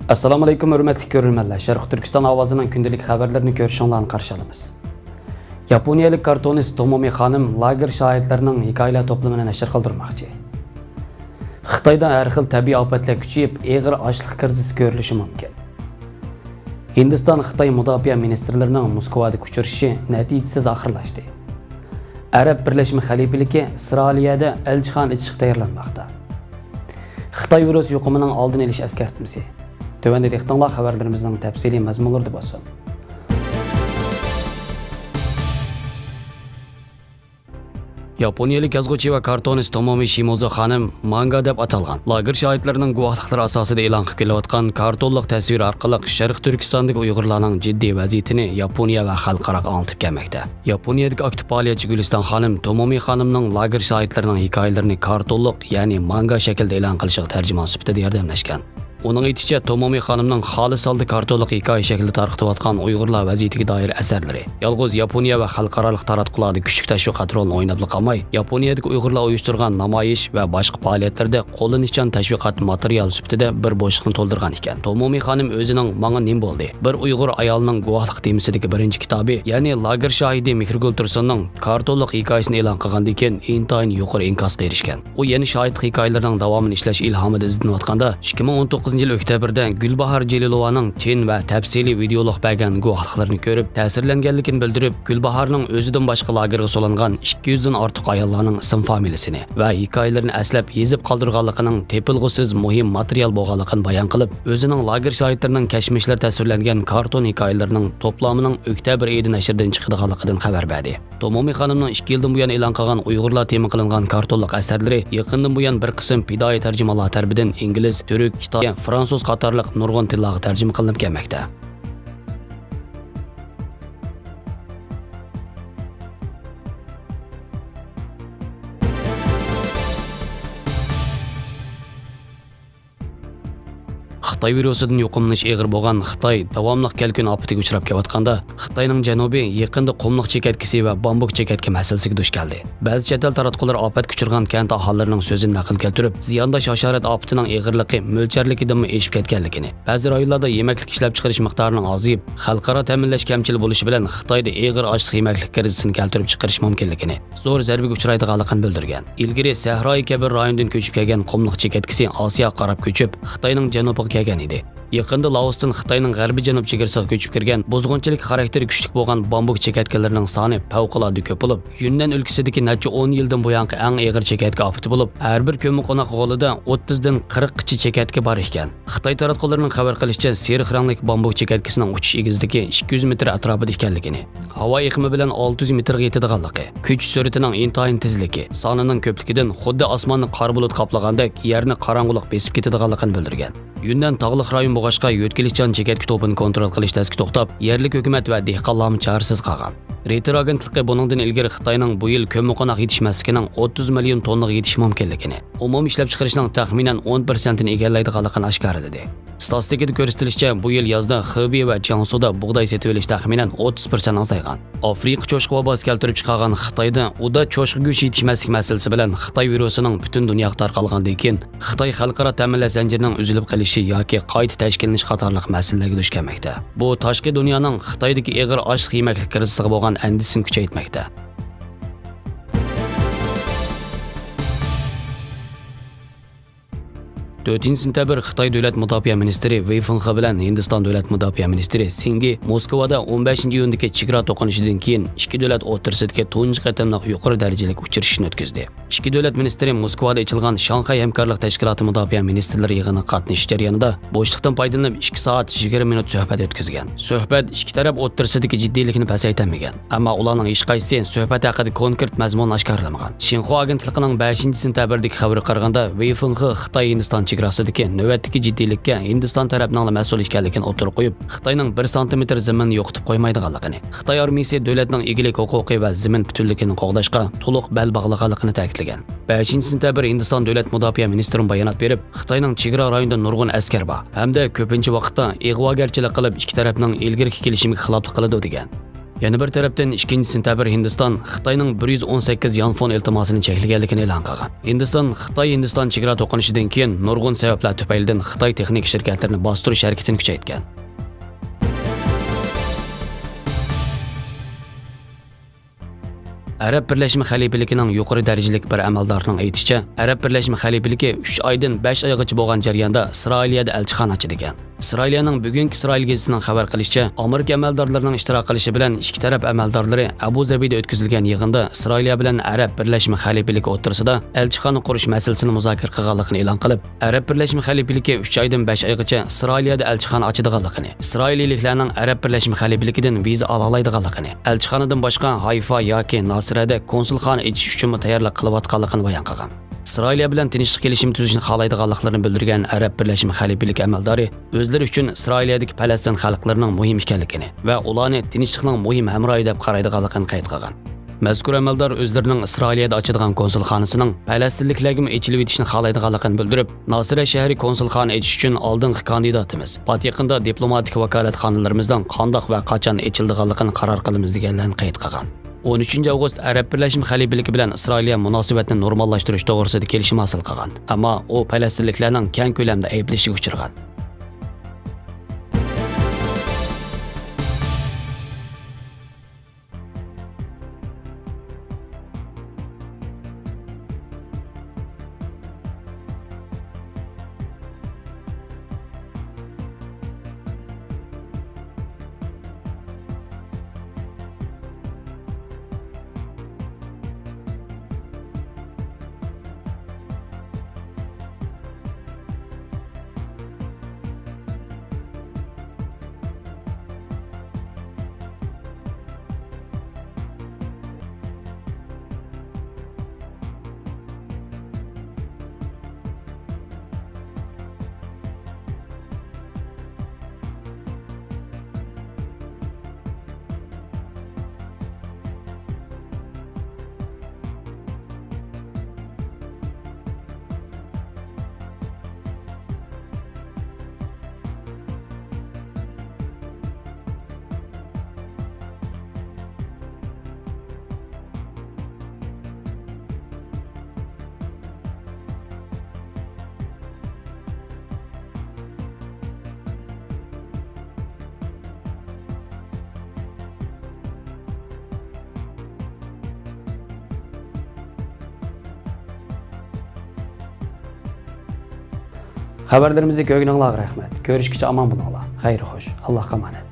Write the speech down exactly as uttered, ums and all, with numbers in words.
ئەسسالامۇئەلەيكۇم، ھۆرمەتلىك كۆرۈرمەنلەر. شەرقىي تۈركىستان ئاۋازىنىڭ كۈندىلىك خەۋەرلىرىنى كۆرۈشۈڭلارنى قارشى ئالىمىز. ياپونىيەلىك كارتونىست تومومى خانىم لاگېر شاھىتلىرىنىڭ ھېكايىلەر توپلىمىنى نەشر قىلدۇرماقچى. خىتايدا ھەر خىل تەبىئىي ئاپەتلەر كۈچىيىپ، ئېغىر ئاچلىق كىرىزىسى كۆرۈلۈشى مۇمكىن. ھىندىستان خىتاي مۇداپىئە مىنىستىرلىرىنىڭ موسكۋادىكى ئۇچرىشىشى نەتىجىسىز ئاخىرلاشتى. ئەرەب بىرلەشمە خەلىپىلىكى ئىسرائىلىيەدە ئەلچىخانا ئېچىشقا تەييارلانماقتا. خىتاي ۋىرۇس يۇقۇمىنىڭ ئالدىنى ئېلىش ئەسكەرتمىسى. تۆۋەندە دىققىتىڭلار خەۋەرلىرىمىزنىڭ تەپسىلىي مەزمۇنلىرىدا بولسۇن. ياپونىيەلىك يازغۇچى ۋە كارتونىست تومومى شىموزو خانىم مانگا دەپ ئاتالغان، لاگېر شاھىتلىرىنىڭ گۇۋاھلىقلىرى ئاساسىدا ئېلان قىلىپ كېلىۋاتقان كارتونلۇق تەسۋىر ئارقىلىق شەرقىي تۈركىستاندىكى ئۇيغۇرلارنىڭ جىددىي ۋەزىيىتىنى ياپونىيە ۋە خەلقئاراغا ئاڭلىتىپ كەلمەكتە. ياپونىيەدىكى ئاكتىپ پائالىيەتچى گۈلىستان خانىم تومومى خانىمنىڭ لاگېر شاھىتلىرىنىڭ ھېكايىلىرىنى كارتونلۇق، يەنى مانگا شەكلىدە ئېلان قىلىشىغا تەرجىمان سۈپىتىدە ياردەملەشكەن. ئۇنىڭ ئېيتىشىچە، تومومى خانىمنىڭ خالىس ھالدا كارتونلۇق ھېكايە شەكلىدە تارقىتىۋاتقان ئۇيغۇرلار ۋەزىيىتىگە دائىر ئەسەرلىرى يالغۇز ياپونىيە ۋە خەلقئارالىق تاراتقۇلاردا كۈچلۈك تەشۋىقات رولىنى ئويناپلا قالماي، ياپونىيەدىكى ئۇيغۇرلار ئۇيۇشتۇرغان نامايىش ۋە باشقا پائالىيەتلىرىدە قوللىنىشچان تەشۋىقات ماتېرىيالى سۈپىتىدە بىر بوشلۇقنى تولدۇرغان ئىكەن. تومومى خانىم ئۆزىنىڭ ماڭا نېمە بولدى؟ بىر ئۇيغۇر ئايالىنىڭ گۇۋاھلىقى تېمىسىدىكى بىرىنچى كىتابى، يەنى لاگېر شاھىدى مېھرىگۈل تۇرسۇننىڭ كارتونلۇق ھېكايىسىنى ئېلان قىلغاندىن كېيىن ئىنتايىن يۇقىرى ئىنكاسقا ئېرىشكەن. ئۇ يەنە شاھىتلىق ھېكايىلىرىنىڭ داۋامىنى ئىشلەش ئىلھامىدا ئىزدىنىۋاتقاندا، ئىككى مىڭ ئون توققۇزىنچى يىل ئۆكتەبىردە گۈلباھار جېلىلوۋانىڭ چىن ۋە تەپسىلىي ۋىدېئولۇق بەرگەن گۇۋاھلىقلىرىنى كۆرۈپ، تەسىرلەنگەنلىكىنى بىلدۈرۈپ، گۈلباھارنىڭ ئۆزىدىن باشقا لاگېرغا سولانغان ئىككى يۈزدىن ئارتۇق ئاياللارنىڭ ئىسىم فامىلىسىنى ۋە ھېكايىلىرىنى ئەسلەپ يېزىپ قالدۇرغانلىقىنىڭ تېپىلغۇسىز مۇھىم ماتېرىيال بولغانلىقىنى بايان قىلىپ، ئۆزىنىڭ لاگېر شاھىتلىرىنىڭ كەچمىشلىرى تەسۋىرلەنگەن كارتون ھېكايىلىرىنىڭ توپلامىنىڭ ئۆكتەبىر ئېيىدا نەشردىن چىقىدىغانلىقىدىن خەۋەر بەردى. تومومى خانىمنىڭ ئىككى يىلدىن بۇيان ئېلان قىلغان ئۇيغۇرلار تېما قىلىنغان كارتونلۇق ئەسەرلىرى يېقىندىن بۇيان بىر قىسىم پىدائىي تەرجىمانلار تەرىپىدىن ئىنگلىز، تۈرك، خىتاي، فرانسۇز قاتارلىق نۇرغۇن تىللارغا تەرجىمە قىلىنىپ كەلمەكتە. خىتاي ۋىرۇسىدىن يۇقۇملىنىش ئېغىر بولغان خىتاي داۋاملىق كەلكۈن ئاپىتىگە ئۇچراپ كېلىۋاتقاندا، خىتاينىڭ جەنۇبى يېقىندا قۇملۇق چېكەتكىسى ۋە بامبۇك چېكەتكە مەسىلىسىگە دۇچ كەلدى. بەزى چەت ئەل تاراتقۇلىرى ئاپەتكە ئۇچرىغان كەنت ئاھالىلىرىنىڭ سۆزىنى نەقىل كەلتۈرۈپ، زىيانداش ھاشارات ئاپىتىنىڭ ئېغىرلىقى مۆلچەرلىكىدىنمۇ ئېشىپ كەتكەنلىكىنى، بەزى رايونلاردا يېمەكلىك ئىشلەپچىقىرىش مىقدارىنىڭ ئازىيىپ، خەلقئارا تەمىنلەش كەمچىل بولۇشى بىلەن خىتايدا ئېغىر ئاچلىق يېمەكلىك كىرىزىسىنى كەلتۈرۈپ چىقىرىشى مۇمكىنلىكىنى، زور زەربىگە ئۇچرايدىغانلىقىنى بىلدۈرگەن. ئىلگىرى سەھرايى كەبىر رايونىدىن كۆچۈپ كەلگەن قۇملۇق چېكەتكىسى ئاسىياغا قاراپ كۆچۈپ، خىتاينىڭ جەنۇبىغا كەلگەن ئىدى. يېقىندا لائوستىن خىتاينىڭ غەربىي جەنۇب چېگرىسىغا كۆچۈپ كىرگەن بۇزغۇنچىلىك خاراكتېرى كۈچلۈك بولغان بامبۇك چېكەتكىلىرىنىڭ سانى پەۋقۇلئاددە كۆپ بولۇپ، يۈننەن ئۆلكىسىدىكى نەچچە ئون يىلدىن بۇيانقى ئەڭ ئېغىر چېكەتكە ئاپىتى بولۇپ، ھەر بىر كۆممىقوناق غولىدا ئوتتۇزدىن قىرىققىچە چېكەتكە بار ئىكەن. خىتاي تاراتقۇلىرىنىڭ خەۋەر قىلىشىچە، سېرىق رەڭلىك بامبۇك چېكەتكىسىنىڭ ئۇچۇش ئېگىزلىكى ئىككى يۈز مېتىر ئەتراپىدا ئىكەنلىكىنى، ھاۋا ئېقىمى بىلەن ئالتە يۈز مېتىرغا يېتىدىغانلىقى، كۆچۈش سۈرئىتىنىڭ ئىنتايىن تېزلىكى، سانىنىڭ كۆپلۈكىدىن خۇددى ئاسماننى قارا بۇلۇت قاپلىغاندەك يەرنى قاراڭغۇلۇق بېسىپ كېتىدىغانلىقىنى بىلدۈرگەن. يۈننەن تاغلىق رايون بولغاچقا، يۆتكىلىشچان چېكەتكە توپىنى كونترول قىلىش تەسكە توختاپ، يەرلىك ھۆكۈمەت ۋە دېھقانلارمۇ چارىسىز قالغان. رېيتېر ئاگېنتلىقى بۇنىڭدىن ئىلگىرى خىتاينىڭ بۇ يىل كۆممىقوناق يېتىشمەسلىكىنىڭ ئوتتۇز مىليون توننىغا يېتىشى مۇمكىنلىكىنى، ئومۇمىي ئىشلەپچىقىرىشنىڭ تەخمىنەن ئون پىرسەنتىنى ئىگىلەيدىغانلىقىنى ئاشكارىلىدى. ستاتىستىكىدا كۆرسىتىلىشىچە، بۇ يىل يازدا خېبېي ۋە جياڭسۇدا بۇغداي سېتىۋېلىش تەخمىنەن ئوتتۇز پىرسەنت ئازايغان. ئافرىقا چوشقا ۋاباسى كەلتۈرۈپ چىقارغان خىتايدا ئۇدا چوشقا گۆشى يېتىشمەسلىك مەسىلىسى بىلەن خىتاي ۋىرۇسىنىڭ پۈتۈن دۇنياغا تارقالغاندىن كېيىن، خىتاي خەلقئارا تەمىنلەش زەنجىرىنىڭ ئۈزۈلۈپ قېلىشى ياكى قايتا تەشكىللىنىش قاتارلىق مەسىلىلەرگە دۇچ كەلمەكتە. بۇ تاشقى دۇنيانىڭ خىتايدىكى ئېغىر ئاچلىق يېمەكلىك كىرىزىسىغا بولغان ئەندىشىسىنى كۈچەيتمەكتە. تۆتىنچى سېنتەبىر خىتاي دۆلەت مۇداپىئە مىنىستىرى ۋېي فېڭخې بىلەن ھىندىستان دۆلەت مۇداپىئە مىنىستىرى سىڭگى موسكۋادا ئون بەشىنچى ئىيۇندىكى چېگرا توقۇنۇشىدىن كېيىن ئىككى دۆلەت ئوتتۇرىسىدىكى تۇنجى قېتىملىق يۇقىرى دەرىجىلىك ئۇچرىشىشنى ئۆتكۈزدى. ئىككى دۆلەت مىنىستىرى موسكۋادا ئېچىلغان شاڭخەي ھەمكارلىق تەشكىلاتى مۇداپىئە مىنىستىرلىرى يىغىنىغا قاتنىشىش جەريانىدا بوشلۇقتىن پايدىلىنىپ ئىككى سائەت يىگىرمە مىنۇت سۆھبەت ئۆتكۈزگەن. سۆھبەت ئىككى تەرەپ ئوتتۇرىسىدىكى جىددىيلىكنى پەسەيتەلمىگەن. ئەمما ئۇلارنىڭ ھېچقايسىسى سۆھبەت ھەققىدە كونكرېت مەزمۇننى ئاشكارىلىمىغان. شىنخۇا ئاگېنتلىقىنىڭ بەشىنچى سېنتەبىردىكى خەۋىرىگە قارىغاندا، ۋېي فېڭخې خىتاي ھىندىستان چېگراسىدىكى نۆۋەتتىكى جىددىيلىككە ھىندىستان تەرەپنىڭلا مەسئۇل ئىكەنلىكىنى ئوتتۇرىغا قويۇپ، خىتاينىڭ بىر سانتىمېتىر زېمىننى يوقىتىپ قويمايدىغانلىقىنى، خىتاي ئارمىيىسى دۆلەتنىڭ ئىگىلىك ھوقۇقى ۋە زېمىن پۈتۈنلۈكىنى قوغداشقا تولۇق بەل باغلىغانلىقىنى تەكىتلىگەن. بەشىنچى سېنتەبىر ھىندىستان دۆلەت مۇداپىئە مىنىستىرىمۇ بايانات بېرىپ، خىتاينىڭ چېگرا رايونىدا نۇرغۇن ئەسكەر بار ھەمدە كۆپىنچە ۋاقىتتا ئىغۋاگەرچىلىك قىلىپ، ئىككى تەرەپنىڭ ئىلگىرىكى كېلىشىمىگە خىلاپلىق قىلىدۇ، دېگەن. يەنە بىر تەرەپتىن، ئىككىنچى سېنتەبىر ھىندىستان خىتاينىڭ بىر يۈز ئون سەككىز يانفون ئىلتىماسىنى چەكلىگەنلىكىنى ئېلان قىلغان. ھىندىستان خىتاي-ھىندىستان چېگرا توقۇنۇشىدىن كېيىن نۇرغۇن سەۋەبلەر تۈپەيلىدىن خىتاي تېخنىكا شىركەتلىرىنى باستۇرۇش ھەرىكىتىنى كۈچەيتكەن. ئەرەب بىرلەشمە خەلىپىلىكىنىڭ يۇقىرى دەرىجىلىك بىر ئەمەلدارىنىڭ ئېيتىشىچە، ئەرەب بىرلەشمە خەلىپىلىكى ئۈچ ئايدىن بەش ئايغىچە بولغان جەرياندا ئىسرائىلىيەدە ئەلچىخانا ئاچىدىكەن. ئىسرائىلىيەنىڭ بۈگۈنكى ئىسرائىل گېزىتىنىڭ خەۋەر قىلىشىچە، ئامېرىكا ئەمەلدارلىرىنىڭ ئىشتىراك قىلىشى بىلەن ئىككى تەرەپ ئەمەلدارلىرى ئەبۇ زەبىدە ئۆتكۈزۈلگەن يىغىندا ئىسرائىلىيە بىلەن ئەرەب بىرلەشمە خەلىپىلىكى ئوتتۇرىسىدا ئەلچىخانا قۇرۇش مەسىلىسىنى مۇزاكىرە قىلغانلىقىنى ئېلان قىلىپ، ئەرەب بىرلەشمە خەلىپىلىكى ئۈچ ئايدىن بەش ئايغىچە ئىسرائىلىيەدە ئەلچىخانا ئاچىدىغانلىقىنى، ئىسرائىلىيلىكلەرنىڭ ئەرەب بىرلەشمە خەلىپىلىكىدىن ۋىزا ئالالايدىغانلىقىنى، ئەلچىخانىدىن باشقا ھايفا ياكى ناسىرەدە كونسۇلخانا ئېچىش ئۈچۈنمۇ تەييارلىق قىلىۋاتقانلىقىنى بايان قىلغان. ئىسرائىلىيە بىلەن تىنچلىق كېلىشىمى تۈزۈشنى خالايدىغانلىقلىرىنى بىلدۈرگەن ئەرەب بىرلەشمە خەلىپىلىكى ئەمەلدارى ئۆزلىرى ئۈچۈن ئىسرائىلىيەدىكى پەلەستىن خەلقلىرىنىڭ مۇھىم ئىكەنلىكىنى ۋە ئۇلارنى تىنچلىقنىڭ مۇھىم ھەمراھى دەپ قارايدىغانلىقىنى قەيت قىلغان. مەزكۇر ئەمەلدار ئۆزلىرىنىڭ ئىسرائىلىيەدە ئاچىدىغان كونسۇلخانىسىنىڭ پەلەستىنلىكلەرگىمۇ ئېچىلىۋېتىشنى خالايدىغانلىقىنى بىلدۈرۈپ، ناسىرە شەھىرى كونسۇلخانا ئېچىش ئۈچۈن ئالدىنقى كاندىداتىمىز، پات يېقىندا دىپلوماتىك ۋاكالەتخانىلىرىمىزنىڭ قانداق ۋە قاچان ئېچىلىدىغانلىقىنى قارار قىلىمىز، دېگەنلەرنى قەيت قىلغان. ئون ئۈچىنچى ئاۋغۇست ئەرەب بىرلەشمە خەلىپىلىكى بىلەن ئىسرائىلىيە مۇناسىۋەتنى نورماللاشتۇرۇش توغرىسىدا كېلىشىم ھاسىل قىلغان. ئەمما ئۇ پەلەستىنلىكلەرنىڭ كەڭ كۆلەمدە ئەيىبلىشىگە ئۇچرىغان. خەۋەرلىرىمىزنى كۆرگىنىڭلارغا رەھمەت. كۆرۈشكىچە ئامان بولۇڭلار. خەير خوش. ئاللاھقا ئامانەت.